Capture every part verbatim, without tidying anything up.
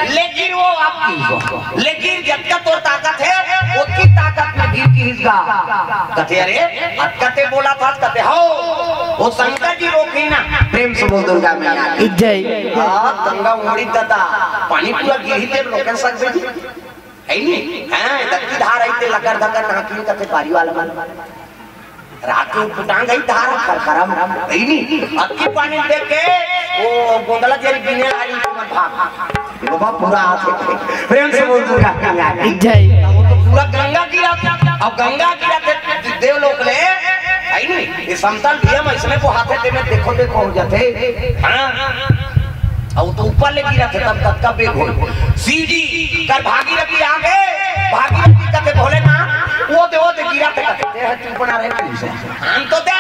ले गिर वो आपकी, ले गिर, जतका तोर ताकत हे, ओतकी ताकत में गिर गिरिस गा। कथे, "अरे, अतका ते बोलत हस?" कथे, "हो, वो शंकर जी रोकही ना।" प्रेम से बोल दुर्गा मैया की। जय। हाँ, गंगा उमड़ी ददा, पानी पूरा गिरही ते रोक सकबे जी? हे नी? हाँ, दक्की धार आई ते लकर धकर नाकी कथे बारी वाला मन। रात के फुटांग आई धार खरखरम, हे नी? अतकी पानी देख के वो गोंदला जरी बिने आ रही, तुमन भाग। ये बाबा पूरा हाथ है। प्रेम से बोल दुर्गा मैया की। जय। वो तो पूरा गंगा गिरा था। अब गंगा गिरा थे देवलोक ले, हे नी? ये समतल भैया मैं इसमें को हाथे ते में देखो, देखो हो जाते। हाँ। अउ तो ऊपर ले गिरत हे, तब तक कब बेग होई। शिव जी कर भागीरथी आगे, भागीरथी कथे, "भोलेनाथ, वो दे, वो दे, गिरत हे।" कथे, "दे, तू बना रहे, तू से। हम तो दे,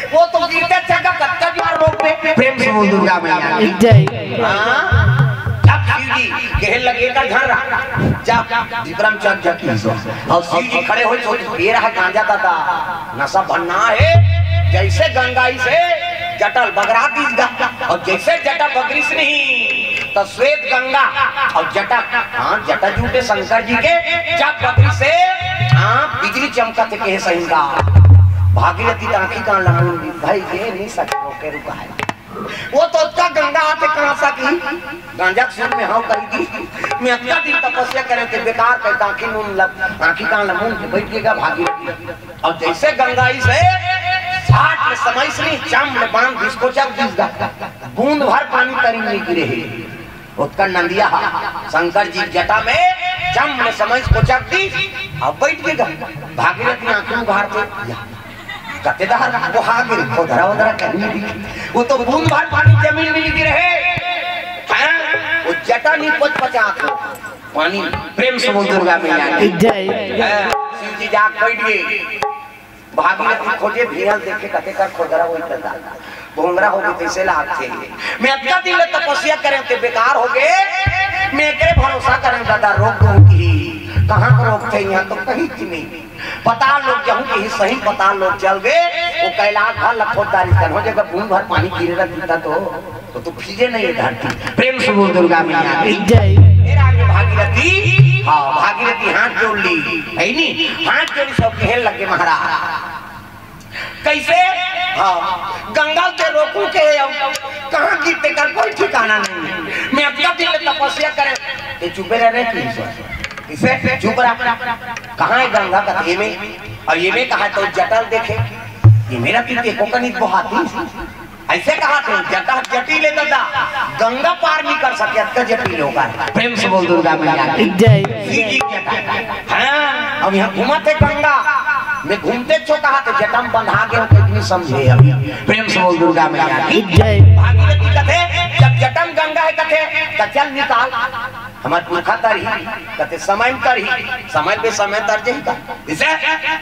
वो तो गिरते छक्का कत्ता जी मार रोक पे।" प्रेम से बोल दुर्गा मैया की। जय। हाँ, जब शिव जी कहे लगे का घर रहा, जब विक्रम चक जकी सो, अउ शिव जी खड़े होई तो ये रहा गांजा दादा, नशा भन्ना हे, जैसे गंगा इसे जटल बगरा दीस गा, अउ जैसे जटा बगरिस नहीं, त श्वेत गंगा अउ जटा, हाँ, जटा जूटे शंकर जी के, जब बगरिस हे, हाँ, बिजली चमकत हे, कहे सही गा। भागीरथी त आंखी कान लमून दी, भाई, ये नहीं सच, रोके रुका है। वो तो ओतका गंगा आथे कहाँ से की? गांजा के सुर में हाँ कही दी। मैं अतका दिन तपस्या करे थे, बेकार कर, आंखी नून लग, आंखी कान लमून के बैठ गया भागीरथी। अउ जैसे गंगा इसे झाट में समय से नहीं, चम में बांध दिस, कोचक दिस गा। बूंद भर पानी तरी नहीं गिरे हे। ओतका नंदिया हा, शंकर जी जटा में चम में समय से कोचक दिस, अब बैठ गया। भागीरथी आंखी उघार के, या, कते दहर वो हा गिरे, खोदरा वोदरा कहीं नहीं दिखे। वो तो बूंद भर पानी जमीन में नहीं गिरे हे। हाँ, वो जटा नहीं पच पचा के पानी। प्रेम से बोल दुर्गा मैया की। जय। हाँ, शिव जी जाग बैठ गए। भागीरथी खोजे, भीड़ देखे, कते कर खोदरा वही करता। भोंगरा हो गए, तैसे लागथे। मैं अतका दिन ले तपस्या करे, ते बेकार हो गए। मैं एकरे भरोसा करे, दादा, रोक दूं की। कहाँ को रोकथे, यहाँ तो कहीं की नहीं। पताल लोक जाहूं, कहीं सही पताल लोक चल गए, वो कैलाश भर लखोदारी कर हो जाएगा, बूंद भर पानी गिरे रह जूता तो, तो तू भीजे नहीं ये धरती। प्रेम से बोल दुर्गा मैया की। जय। फिर आगे भागीरथी, हाँ, भागीरथी हाथ जोड़ ली, हे नी? हाथ जोड़ी सब कहे लगे महाराज, कैसे? हाँ, गंगा के रोकू के अब कहाँ गिरते कर कोई ठिकाना नहीं। मैं अतका दिन ले तपस्या करे, ये चुपे रह रहे, किसे चुप रहा? कहाँ है गंगा का? ये में, अउ ये में कहा तो जटल देखे, ये मेरा पीते को कनिक बहाती। ऐसे कहा थे, जटा जटी ले दादा, गंगा पार नहीं कर सके, अतका जटी ले होकर। प्रेम से बोल दुर्गा मैया की। जय। शिव जी जटा। हाँ, अब यहाँ घूमत हे गंगा, मैं घूमते छो कहा थे, जटा में बंधा गए हो, तो इतनी समझे अभी। प्रेम से बोल दुर्गा मैया की। जय। भागीरथी कथे, जब जटा में गंगा है कथे, तो चल निकाल। हमार पुरखा तरही, कथे समय में तरही, समय पे समय तर जही का। जैसे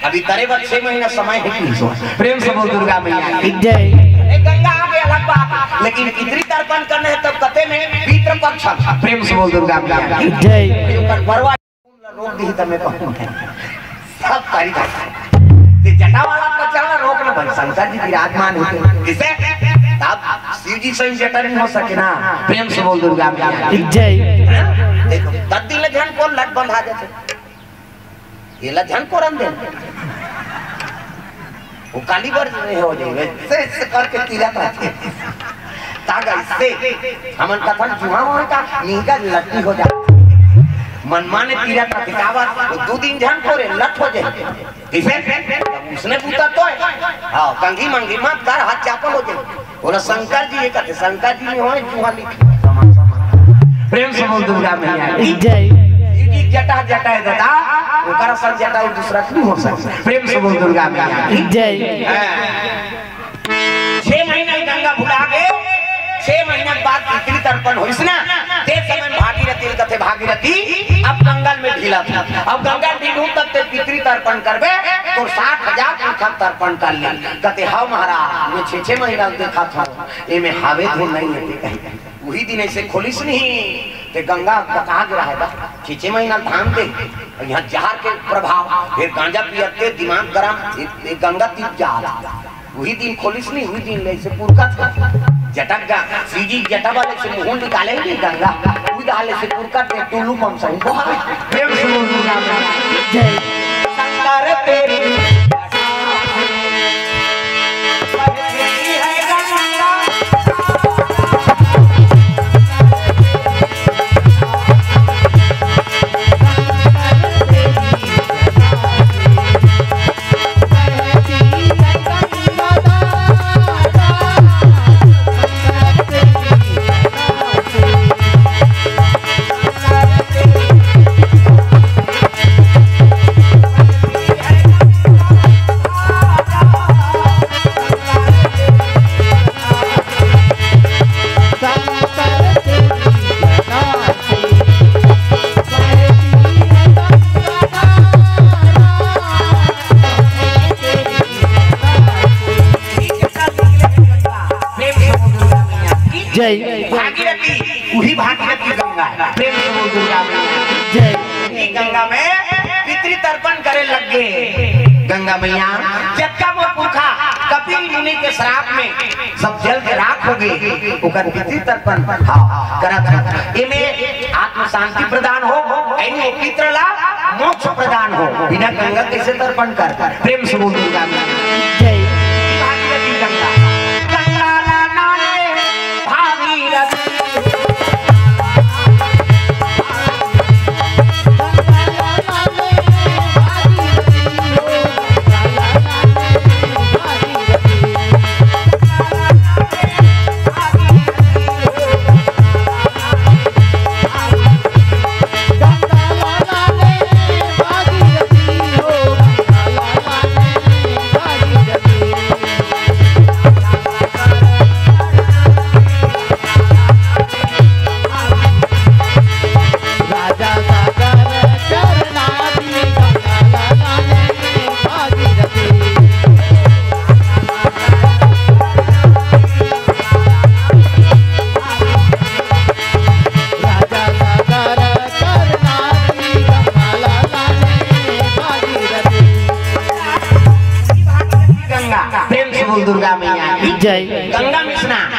अभी तरे बर छह महीना समय है कि नहीं? प्रेम से बोल दुर्गा मैया की। जय। ए गंगा आगे अलग बात, लेकिन पितृ तर्पण करने हैं तब कथे में पितृ पक्ष। प्रेम से बोल दुर्गा मैया की। जय। ओकर बरवा रोक दी तमे कहूँ। सब करी था। ते जटा वाला पचाना रोक ना भाई, शंकर जी विराजमान होते। जैसे तब शिव जी से जटा नहीं हो सके ना। प्रेम से बोल दुर्गा मैया की। जय। हाँ? देखो, दस दिन ले झन को लट बंधा जाते। ये ला झन को रन दे। वो काली बर नहीं हो जाए, वैसे ऐसे करके तीरथ आते। तागा इससे हमन कथन जुहा होए का, नीगा लट्टी हो जाए। मनमाने तीरथ आते, का बात? वो दो दिन झन को रे, लट हो जाए। किसे? उसने पूछा तो है। हाँ, कंघी मंघी मत कर, हाथ चापल हो जाए। बोला, "शंकर जी ये कहते, शंकर जी नहीं होए, जुहा लिख।" प्रेम से बोल दुर्गा मैया की। जय। ये जी जटा, जटा है दादा, ओकर असन जटा और दूसरा नहीं हो सकता। प्रेम से बोल दुर्गा मैया की। जय। हाँ। छह महीना गंगा भुला गए, छह महीना के बाद पितृ तर्पण होइस ना, ते समय भागीरथी कथे, "भागीरथी, अब गंगा में ढीला था, अब गंगा ढीलू तब ते पितृ तर्पण करबे, तो साठ हजार पुरखा तर्पण कर ले।" कथे, "हाँ महाराज, मैं छह छह महीना देखा था, ये में हावे धुन नहीं है।" कहे, वही दिन ऐसे खोलिस नहीं, ते गंगा बका के रहे बा, छह छह महीना धान दे, और यहाँ जहर के प्रभाव, फिर गांजा पियत के दिमाग गरम, ये, ये गंगा तीप जा रहा। वही दिन खोलिस नहीं, वही दिन ले से पुरखा जटक गा, सीजी जटा वाले से मुंह निकाले नहीं गंगा। डाले से कुरकट के टुल्लू पंप सही। प्रेम से बोल दुर्गा मैया। जय। शंकर तेरी जय। भागीरथी, वही भागीरथी गंगा है। प्रेम से बोल दुर्गा मैया। जय। ये गंगा में पितृ तर्पण करे लग गए। गंगा मैया, जब का वो पुरखा कपिल मुनि के श्राप में सब जल के राख हो गए, ओकर पितृ तर्पण, हाँ, करत है। एमे आत्म शांति प्रदान हो, यानी वो पितृ ला मोक्ष प्रदान हो। बिना गंगा कैसे तर्पण कर? प्रेम से बोल दुर्गा मैया। जय। भागीरथी गंगा। गंगा नहाने भागीरथी। गंगा, प्रेम से बोल दुर्गा मैया की जय। गंगा में स्नान,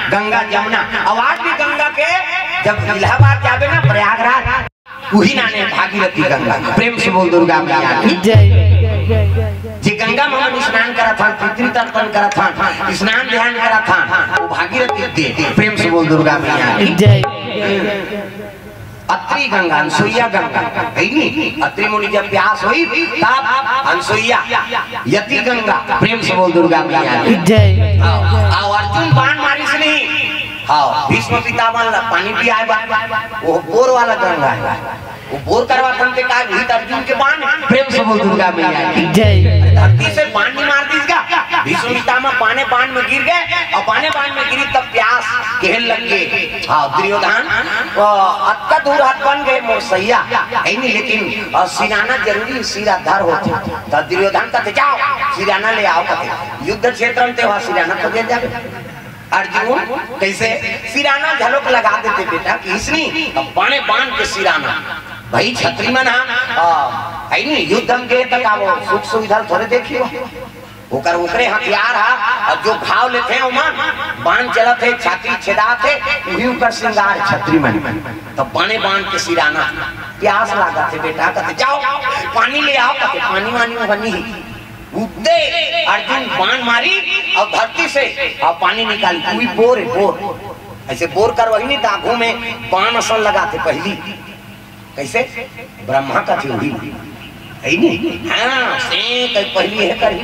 गंगा जमुना, और आज भी गंगा के जब इलाहाबाद जाबे ना प्रयागराज, वही नाने भागीरथी गंगा। प्रेम से बोल दुर्गा मैया की जय। जे गंगा में हमन स्नान करत हन, पितृ तर्पण करत हन, स्नान ध्यान करत हन, वो भागीरथी दे। प्रेम से बोल दुर्गा मैया की जय। अत्रि गंगा, अनसुईया गंगा, है नी? अत्रि मुनि जब प्यास होई, तब अनसुईया, यति गंगा, प्रेम से बोल दुर्गा मैया की। जय। हाँ, हाँ, अर्जुन बाण मारिस नहीं। हाँ, भीष्म पितामह ला पानी पियाए बा, वो बोर वाला गंगा है। वो बोर करवाथन ते का, वही त अर्जुन के बाण, प्रेम से बोल दुर्गा मैया की। जय। धरती से बाण नहीं मार दीस का, भीष्म पितामह पाने बाण में गिर गए, और पाने बाण में गिरी तब प्यास कहन लग गए। हाँ, दुर्योधन, अ, अतका दूर हाथ बन गए मोर सैया, है नहीं, लेकिन, अ, सिराना जरूरी, सिरा धर होते। तो दुर्योधन कहते, "जाओ, सिराना ले आओ," कहते। युद्ध क्षेत्र में ते वहाँ सिराना को दे जावे। अर्जुन, कैसे सिराना झलोक लगा देते बेटा, कि इसनी, अब बाणे बाण के सिराना। भाई छत्री मन हा, अ, है नहीं, युद्ध में गए तक वो सुख सुविधा थोड़े देखियो। ओकर ओकरे हथियार हा, और जो घाव लेथे ओमन, बाण चलत हे, छाती छेदात हे, उही ओकर श्रृंगार छत्री मन। तब बाणे बाण के सिराना। प्यास लागत हे बेटा, कहते, "जाओ, पानी ले आओ," कहते, "पानी वानी वहाँ नहीं।" उदे अर्जुन बाण मारी और धरती से और पानी निकाली, पूरी बोर है, बोर। ऐसे बोर कर वही नहीं, दाघों में बाण असन लगाथे पहली। कैसे? ब्रह्मा का थी वही। है नहीं? हाँ, से कहीं पहली है कर ही।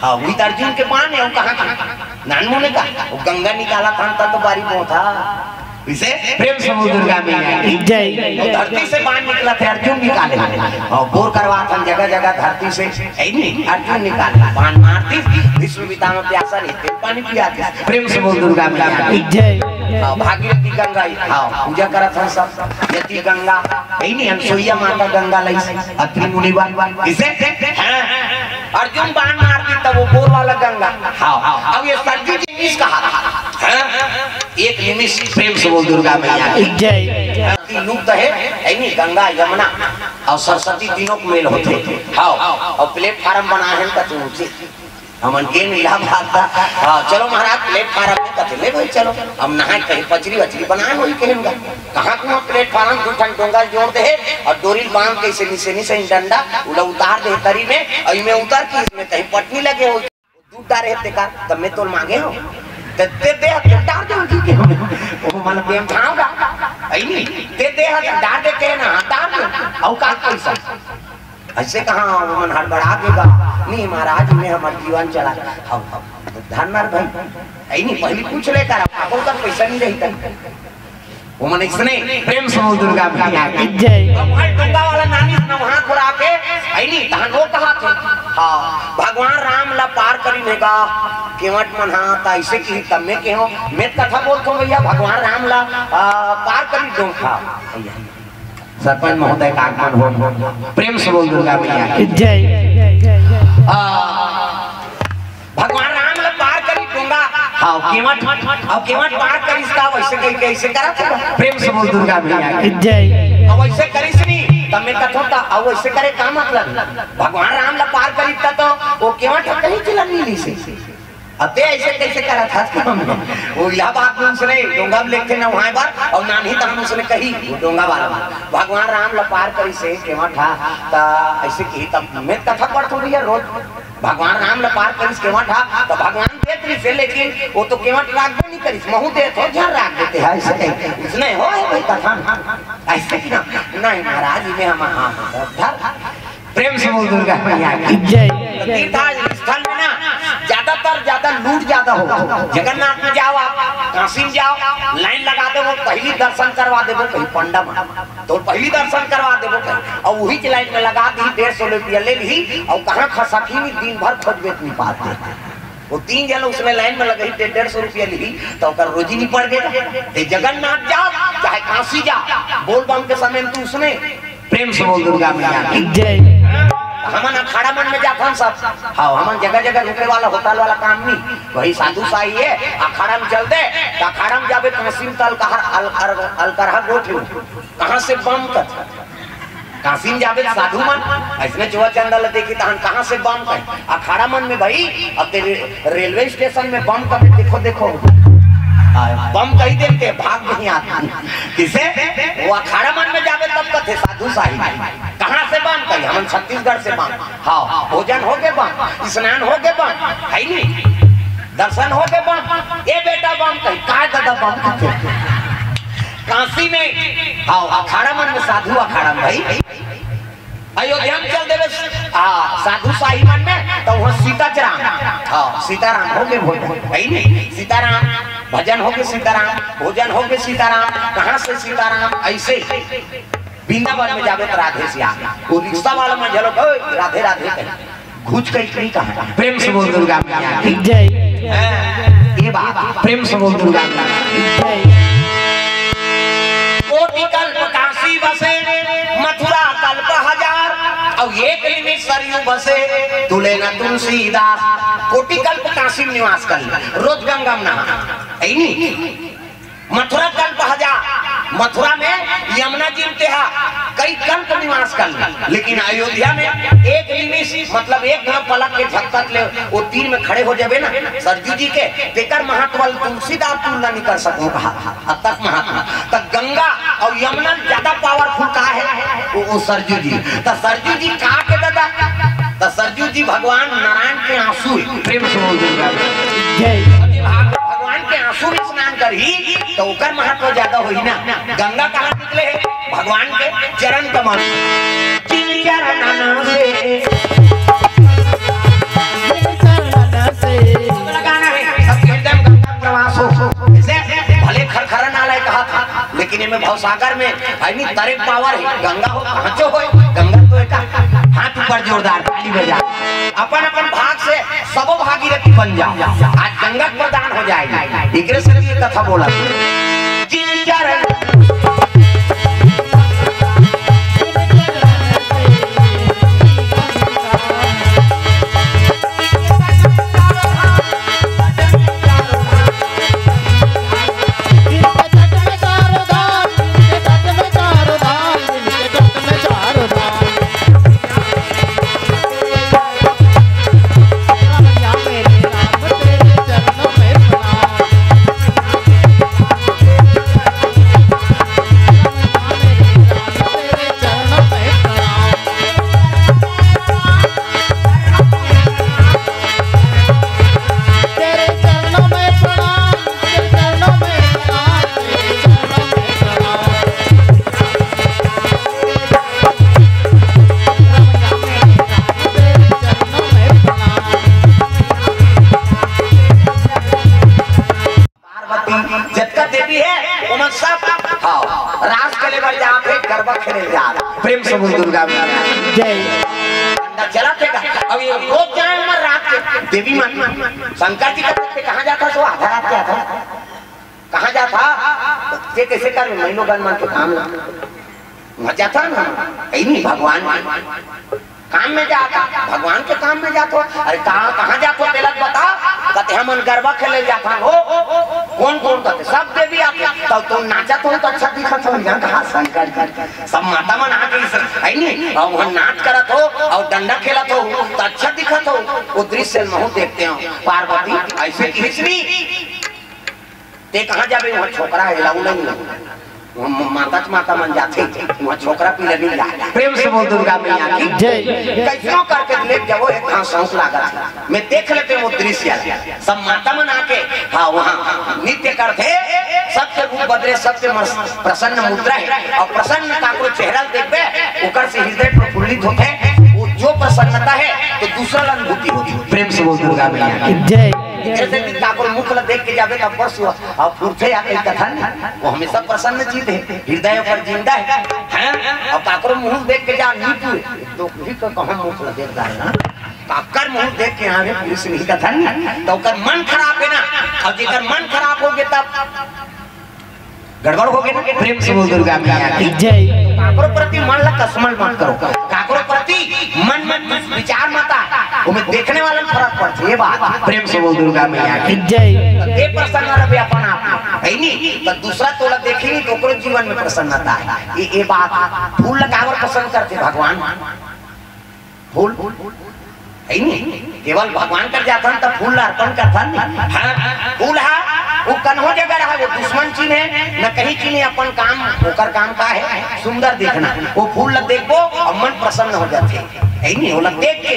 हाँ, वही तो अर्जुन के बाण है, वो कहाँ का? नानू ने कहा, वो गंगा निकाला था, तब तो बारी पहुंचा। इसे प्रेम से बोल दुर्गा मैया की जय। वो धरती से बाण निकला था, अर्जुन निकाले। और बोर करवा था जगह जगह धरती से, है नहीं? अर्जुन निकाले, बाण मार दी, भीष्म पितामह प्यासा नहीं थे, पानी पिया दी। प्रेम से बोल दुर्गा मैया की जय। हाँ, भागीरथी गंगा ही। हाँ, पूजा करा था सब। यति गंगा, है नहीं? अनसुईया माता गंगा लई, अत्रि मुनि वन, इसे? हाँ। अर्जुन बाण मार दी तब वो बोर वाला गंगा। हाँ, हाँ। अब ये सरजू जी निमिष कहा था। हाँ? एक निमिष प्रेम से बोल दुर्गा मैया की जय। लुप्त है, है नहीं? गंगा, यमुना और सरस्वती तीनों को मेल होते। हाँ, और प्लेटफार्म बना है का तू ऊंचे। हमन गेन इलाहाबाद ला। हाँ, चलो महाराज, प्लेटफार्म में कथे, ले भाई चलो। हम नहाए कहे, पचरी वचरी बनाए होही कहे गा। कहाँ कुआं प्लेटफार्म, दू ठन डोंगा जोड़ दे हे अउ डोरी बांध के इसे निसेनी से डंडा उला उतार दे तरी में, अउ इमे उतर के इसमें कहीं पटनी लगे हो, दूध डारे हे तेकर, तब मैं तोल मांगे हो। ते, ते दे, ते डार दे उनकी के हमें। ओ मन प्रेम ठाव गा। ऐ नी, ते दे, डार दे के ना, डार दे। अउ का पैसा? अइसे कहाँ ओमन हड़बड़ा के गा, "नहीं महाराज, इमे हमर जीवन चला।" हम, हम, धन नर भाई, ऐ नहीं, पहली पूछ ले कर, आपको का पैसा नहीं रही था। ओमन इसने प्रेम से बोल दुर्गा मैया की जय। अब भाई डोंगा वाला नानी से वहाँ को आके, ऐ नहीं, तहन वो कहा थे, हाँ, भगवान राम ला पार करी नेगा, केवट मन हाँ, ता ऐसे की तब मैं के हो, मैं कथा बोलत हो भैया, भगवान राम ला, आ, पार करी डोंगा। हाँ, भैया। सरपंच महोदय का आगमन हो, प्रेम से बोल दुर्गा मैया की जय। आ, भगवान राम ला पार करी डोंगा। हाँ, केवट, अब केवट पार करिस का वैसे कही, कैसे करा था? प्रेम से बोल दुर्गा मैया की जय। अब वैसे करिस नहीं, तब मैं कथों ता, अब वैसे करे का मतलब? भगवान राम ला पार करी ता तो वो केवट कहीं चला नहीं ली से। अब ते ऐसे कैसे करा था? वो इलाहाबाद में उसने डोंगा में लेके ना वहाँ बार, और नानी तहन उसने कही, वो डोंगा वाला बात, "भगवान राम ला पार करी से केवट हा, ता ऐसे की तब मैं कथा पढ़त हो भैया रोज, भगवान राम ला पार करी से केवट हा, तो भगवान देत रही से, लेकिन वो तो केवट राखबे नहीं करी, महू देत हो, झन राख देते हैं," ऐसे कही। उसने हो है भाई कथा, ऐसे की ना, नहीं महाराज, इमे हम, हाँ, हाँ, धर। प्रेम से बोल दुर्गा मैया की जय। तीर्थ स्थल में ना ज्यादातर ज्यादा लूट ज्यादा हो। जगन्नाथ में जाओ आप, काशी में जाओ, लाइन लगा देबो, पहली दर्शन करवा देबो कहीं पंडा में, तो पहली दर्शन करवा देबो कहीं, और वही लाइन में लगा दी, डेढ़ सौ रुपया ले ली, और कहाँ खसकी में दिन भर खोजबे तो नहीं पाते। वो तीन जन उसने लाइन में लगे, डेढ़ डेढ़ सौ रुपया ली, तो ओकर रोजी नहीं पड़ गया। ते जगन्नाथ जाओ चाहे काशी जाओ, बोल बम के समय में तू उसने प्रेम से बोल दुर्गा मैया की जय। हमन अखाड़ा मन में जाथन सब। हाँ, हमन जगह जगह रुके वाला होटल वाला काम नहीं। वही साधु साही है, अखाड़ा में चल दे, तो अखाड़ा में जाबे तो नसीम तल कहा अल-, अल-, अलकरहा गोठ हो। कहाँ से बम कर? काशी में जाबे तो साधु मन, ऐसने चोआ चंदा ला देखी तहन कहाँ से बम कर? अखाड़ा मन में भाई, अब तेरे रेलवे स्टेशन में बम कर देखो, देखो। हाँ, बम कही देते, भाग नहीं आता। किसे? वो अखाड़ा मन में जाबे तब कथे साधु साही। कहाँ से बम कही? हमन छत्तीसगढ़ से बम। हाँ, भोजन हो के बम, स्नान हो के बम, है नी? दर्शन हो के बम। ए बेटा बम कही, काय दादा बम कथे? काशी में, हाँ, अखाड़ा मन में साधु अखाड़ा में भाई। अयोध्या में चल देवे, हाँ, साधु साही मन में, तो वहाँ सीता राम, हाँ, सीताराम हो के भोजन, है नी? सीताराम, भजन हो के सीताराम, भोजन हो के सीताराम, कहाँ से सीताराम? ऐसे वृंदावन में जाबे तो राधे श्याम। वो रिक्शा वाला मन झलो, "ओए, राधे राधे" कहे। घुच के इतनी कहा। प्रेम से बोल दुर्गा मैया की जय। हाँ, ये बात, प्रेम से बोल दुर्गा मैया की जय। कोटि कल्प काशी बसे, मथुरा कल्प हजार, और एक निमिष सरयू बसे, तुले न तुलसीदास। कोटि कल्प काशी में निवास कर ले, रोज गंगा में नहा, है नी? मथुरा कल्प हजार, मथुरा में यमुना जी में तेहा कई कल्प निवास कर ले, लेकिन अयोध्या में एक निमिष, मतलब एक घाव पलक के झपकत ले वो तीर में खड़े हो जाबे ना सरजू जी के, तेकर महत्व ल तुलसीदास तुलना नहीं कर सको कहा। अतक महत्व। त गंगा और यमुना ज्यादा पावरफुल का है? वो, वो सरजू जी। त सरजू जी का के दादा? त सरजू जी भगवान नारायण के आंसू है। प्रेम से बोल दुर्गा जय। भगवान के आंसू में स्नान करही तो ओकर महत्व ज्यादा होही ना। गंगा कहाँ निकले है? भगवान के चरण कमल। जिन चरणन से, जिन चरणन से। अगला गाना है, सब एकदम गंगा प्रवास हो। जैसे भले खरखरा नालाय कहा था, लेकिन इमे भवसागर में है नी, तरे पावर है। गंगा हो, हाथो हो, गंगा तो एक हाथ ऊपर जोरदार ताली बजा। अपन अपन भाग से सबो भागीरथी बन जाओ, आज गंगा के प्रदान हो जाएगी। एकरे से ये कथा बोला। जिन चरण जतका देवी हे, ओमन सब, हाँ, रास खेले बर जात हे, गरबा खेले जात। प्रेम से बोल दुर्गा मैया। जय। डंडा चलत हे का? अब ये रोज जाए मन रात के। देवी मन, शंकर जी का भक्त कहाँ जात हे? सो आधा रात के आता हे। कहाँ जात हे? ये कैसे कर, मैं लोगन मन के काम ला। वहाँ जात हे ना, यही नहीं भगवान। काम में जात हे, भगवान के काम में जात हो। अरे कहाँ, कहाँ जात हो, तेला बता। कहते, "हमन गरबा खेले जात हन हो।" "कौन कौन?" कहते, "सब देवी आके।" "तब तो नाचत हो तो अच्छा दिखत हो।" यहाँ कहा शंकर जी, सब माता मन आके इस, है नी, और वहाँ नाच करत हो और डंडा खेलत हो तो अच्छा दिखत हो। वो दृश्य महू देखते हो। पार्वती ऐसे किहिस नी, "ते कहाँ जाबे, वहाँ छोकरा हे, अलाउ नहीं हे।" वहाँ म-, माता च माता मन जाथे, वहाँ छोकरा पीला नहीं जाए। प्रेम से बोल दुर्गा मैया की। जय। कैसनो करके लेके जाबो, एक हाँ शौक लागत हे। मैं देख लेते हैं वो दृश्य। सब माता मन आके, हाँ, वहाँ नृत्य करथे, सबके रूप बदले, सबके मस-, प्रसन्न मुद्रा हे। और प्रसन्न काकरो चेहरा देखबे, ओकर से हृदय प्रफुल्लित होथे। वो जो प्रसन्नता हे, तो दूसरा ला अनुभूति होथे। प्रेम से बोल दुर्गा मैया की। जय। जैसे कि काकरो मुख ला देख के जाबे, तब पर सुआ अब फुरथे या कहीं कथन, वो हमेशा प्रसन्न चित हे, हृदय पर जिंदा हे, हैं? अब काकरो मुंह देख के जा, नी पूरे, तो भी को कहूँ मुंह लगे जाए ना, काकर मुंह देख के आवे पुरुष नहीं कथन, तो ओकर मन खराब हे ना, और जेकर मन खराब हो गए तब गड़बड़ हो गए ना। प्रेम से बोल दुर्गा मैया की। जय। काकरो प्रति मन ला कसमल मत करो, काकरो प्रति मन में दुष्विचार मत आ, ओमे देखने वाला में फर्क पड़थे, ये बात। प्रेम से बोल दुर्गा मैया की। जय। तो दे प्रसन्न रहे अपन आप में, है नी? तो दूसरा तोला देखी नी तो ओकरो जीवन में प्रसन्नता हे। ये, ये बात, फूल लगावर पसंद करथे भगवान, फूल, है नी? केवल भगवान कर जाथन त फूल ला अर्पण करथन। हाँ, फूल हा, वो कन्हो जगह रहा, वो दुश्मन चिन्हे, न कहीं चिन्हे अपन काम, ओकर काम का हे, सुंदर देखना। वो फूल ला देखबो और मन प्रसन्न हो जाथे, है नी? ओला देख के,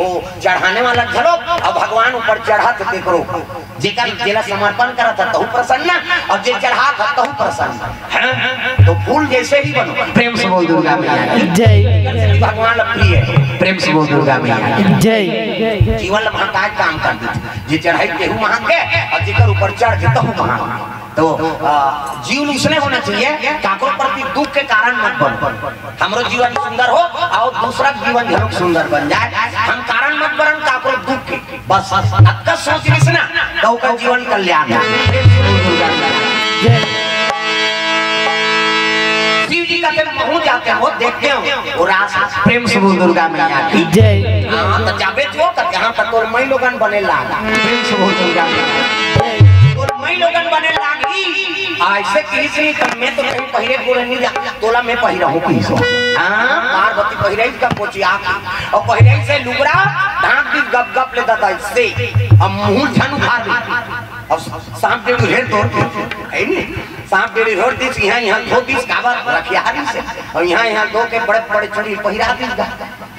वो चढ़ाने वाला घलो, अब भगवान ऊपर चढ़त देखो, जेकर, जेला समर्पण करत हे, तहु प्रसन्न, और जे चढ़ात हे, तहु प्रसन्न। हाँ? तो फूल जैसे ही बनो। प्रेम से बोल दुर्गा मैया की। जय। भगवान प्रिय हे। प्रेम से बोल दुर्गा मैया की। जय। जीवन ला महकाए काम कर देथे। जे चढ़ाई तेहू महक के, और जेकर ऊपर चढ़ के तहू महक। तो, आ, जीवन उसने होना चाहिए, काकरो प्रति दुख के कारण मत बनो। हमरो जीवन सुंदर हो और दूसरा के जीवन घलो सुंदर बन जाए। हम कारण मत बनन काकरो दुख के। बस, बस, अतका सोच लिस ना, तो ओकर जीवन कल्याण हे। शिव जी कहते, "महू जाते हो, देखते हो, वो रास।" प्रेम से बोल दुर्गा मैया की। जय। हाँ, तो जाबे तो, कहते, "हाँ, तो तोर मई लोगन बने लाग।" प्रेम से बोल दुर्गा मैया की। तोर मई लोगन बने लाग। आ, ऐसे किहिस नी, तो मैं तो कहीं पहिरे गोड़े नहीं जा, तोला मैं पहिरा हूँ किहिस। हाँ, पार्वती पहिराई का कोचिया, और पहिराई से लुगरा ढांक दी गप गप ले दादा इससे, अब मुंह झन उखाड़ दे। अब सांप डेढ़ी हेर दो, है नी? सांप डेढ़ी हेर दिस, यहाँ, यहाँ धो दिस, काबर रखिया हरी से, और यहाँ, यहाँ धो के बड़े बड़े चूड़ी पहिरा दिस गा।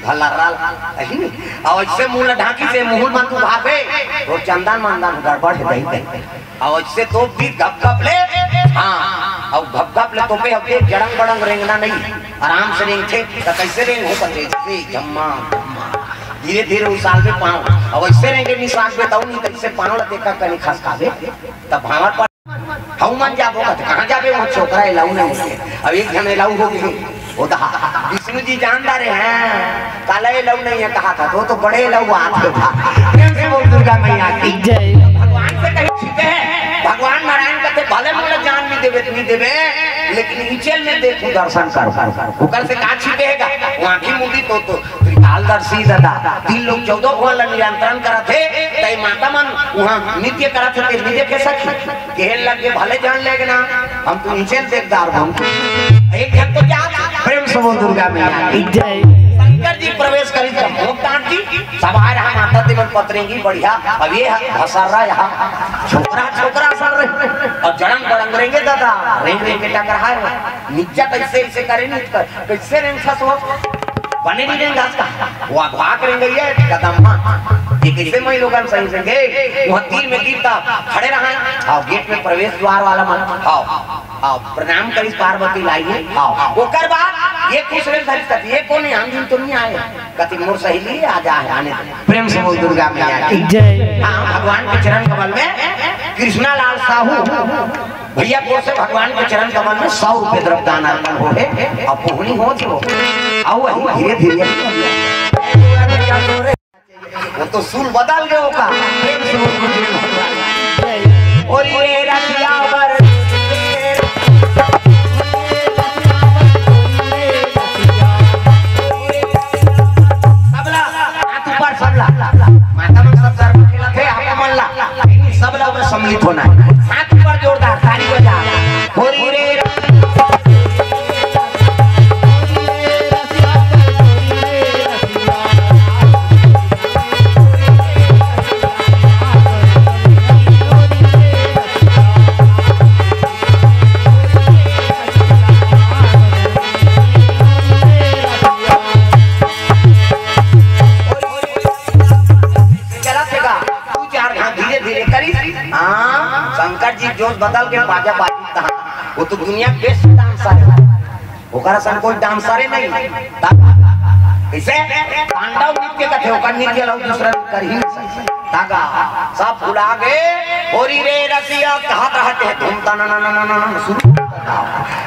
भला राल, है नी? और इससे मुंह ला ढांकी से मुंह मत उभार दे, वो चंदन मंदन गड़बड़ हे, दही दही। और इससे तो भी गप गप ले, हाँ, और गप गप ले तो पे होते जड़ंग बड़ंग रेंगना नहीं, आराम से रेंगथे, तो कैसे रेंग हो सकते? इससे जम्मा, जम्मा। धीरे धीरे उसाल में पाँव, और ऐसे रेंगे निशान पे तऊ नहीं, तो इससे पाँव ला देखा कहीं खसका दे, तब भावर पर हऊ मन जाबो कहते, "कहाँ जाबे? वहाँ छोकरा अलाउ नहीं हे।" अब एक झन अलाउ हो गए, वो तो विष्णु जी जानता रहे हैं, काला अलाउ नहीं हे कहा था, तो, तो बड़े अलाउ आत था। प्रेम से बोल दुर्गा मैया की। जय। भगवान से कहीं छिपे हैं, भगवान नारायण कहते, "भले मोला जान नहीं देवे, नहीं देवे, लेकिन इचेल में देखो, दर्शन करो।" ओकर से का छिपे हे गा? वो आँखी मूंदी तो, तो त्रिकालदर्शी दादा, तीन लोक चौदह भुवन ला नियंत्रण करत हे, तई माता मन वहाँ नृत्य करत हे, ते नृत्य के सखी। कहे लगे, "भले जान लेगे ना, हम तो नीचे से देखदार हन।" एक झन तो जा, प्रेम से बोल दुर्गा मैया की। जय। शंकर जी प्रवेश करी तो भोग डांट दी, सब आ रहा माता तेमन पतरेंगी बढ़िया। अब ये भसर्रा यहाँ छोकरा, छोकरा सर रहे और जड़ंग बड़ंग रेंगे दादा, रेंग रेंग के टकरा है। निच्चा कैसे, ऐसे करे नहीं कर, कैसे रेंग ससुर? बने नहीं रेंग घास का, वो अघवा के रेंग गई है कदम। ये कैसे मई लोगन सही रेंगे? वहाँ तीर में गिरता खड़े रहा है। आओ, गेट में प्रवेश द्वार वाला मन, आओ, आओ, प्रणाम करी पार्वती लाइए, आओ। ओकर बाद ये खुश रेंग धरी, ये कौन है? हम दिन तो नहीं आए। कति मोर सहेली आ जा है, आने दे। प्रेम से बोल दुर्गा मैया की। जय। हाँ, भगवान के चरण कमल में कृष्णा लाल साहू भैया को से भगवान के चरण कमल में सौ रुपये द्रव्य दान अर्पण हो है। अब पुहनी हो जो, आओ, आओ, धीरे धीरे। वो तो सूल बदल गए होगा। प्रेम से बोल दुर्गा मैया की। और ये रसिया बर सबला, हाथ ऊपर सबला। माता मन सब दर खेलत हे, आप मन ला। सबला में सम्मिलित होना है। हाथ ऊपर जोरदार, ताली बजा। होरी रे। चला थे का? दू चार घात धीरे धीरे करिस। हाँ, शंकर जी जोश बदल के बाजा बाजी तहाँ। वो तो दुनिया के बेस्ट डांसर है। ओकरा सन कोई डांसरे नहीं। ता-, कैसे? तांडव नृत्य कथे, ओकर नृत्य ला दूसरा कर ही नहीं सकता। तागा, सब भुला गे, होरी रे रसिया, कहा कहा के धूम तना ना ना ना ना ना शुरू।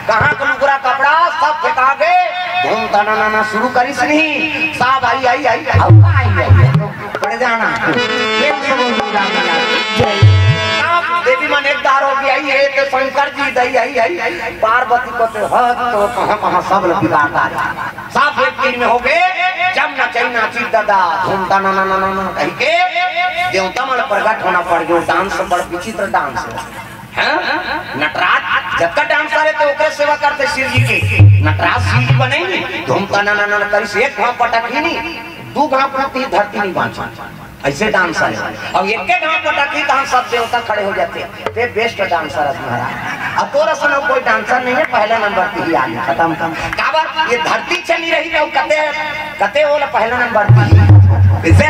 कहाँ के लुगरा कपड़ा सब फेंका गे, धूम तना ना ना शुरू करिस नहीं। सब आई, आई, आई, अब आई, आई, आई। पड़ जाना। प्रेम से बोल दुर्गा मैया की जय। सब देवी मन एक दार हो गई, आई, ये तो शंकर जी दई, आई, आई, आई। पार्वती को तो हद तो कहाँ, कहाँ सब लोग बिगाड़ डाला। सब एक दिन में हो गए, जब नचई नाची दादा, धूम तना ना ना ना ना कह के देवता मन प्रगट होना पड़ गयो। डांस बड़ विचित्र डांस है। हाँ? नटराज जतका डांसर है तो ओकरे सेवा करते शिव जी के। नटराज शिव जी बने नहीं, धूम तना ना ना ना करिस, एक घाव पटक ही नहीं, दू घाव पटक ही धरती नहीं बांचा। ऐसे डांसर है। अब एक के घाव पटक ही तो हम सब देवता खड़े हो जाते हैं। ते बेस्ट डांसर है महाराज। अब तोरा सन कोई डांसर नहीं है, पहला नंबर पे ही आने खत्म। काबर ये धरती चली रही तो कते, कते होला पहला नंबर पे ही। इसे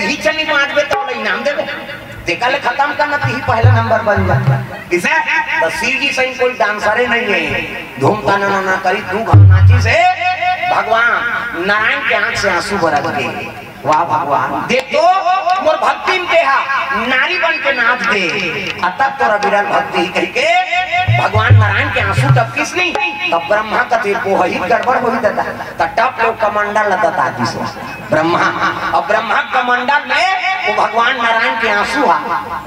ही चली मार दे तो इनाम देबे। तेकर ले खत्म करना, तिही पहला नंबर बन जा। किसे? तो शिव जी सही कोई डांसरे नहीं है। धूम तना ना ना करी, दू घाव नाची से भगवान नारायण के आंख से आंसू बरस गए। वाह भगवान, देख तो मोर भक्ति में तेहा नारी बन के नाच दे। अतक तोरा विरल भक्ति ही कह के भगवान नारायण के आंसू टपकिस नहीं, तब ब्रह्मा कथे वो ही गड़बड़ हो ही देता। त टप लो कमंडल ल दता दिस ब्रह्मा। अब ब्रह्मा कमंडल में वो भगवान नारायण के आंसू हा।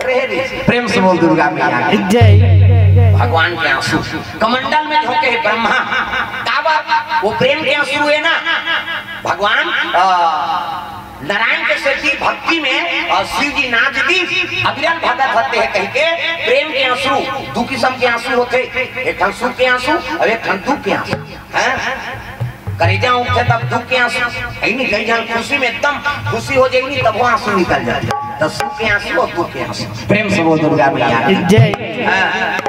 रे रे। प्रेम से बोल दुर्गा मैया की जय। भगवान के आंसू कमंडल में झोंके हे ब्रह्मा। काबर? वो प्रेम के आंसू है ना। भगवान, अ, नारायण के सेती भक्ति में और शिव जी नाच दी। अविरल भगत होते हैं कह के प्रेम के आंसू, दू किस्म के आंसू होते, एक ठन सुख के आंसू और एक ठन दुख के आंसू। हैं? करेजा उठे तब दुख के आंसू, है नहीं? कई जन खुशी में एकदम खुशी हो जाएगी, तब वो आंसू निकल जाते। तो सुख के आंसू और दुख के आंसू। प्रेम से बोल दुर्गा मैया की जय। हाँ।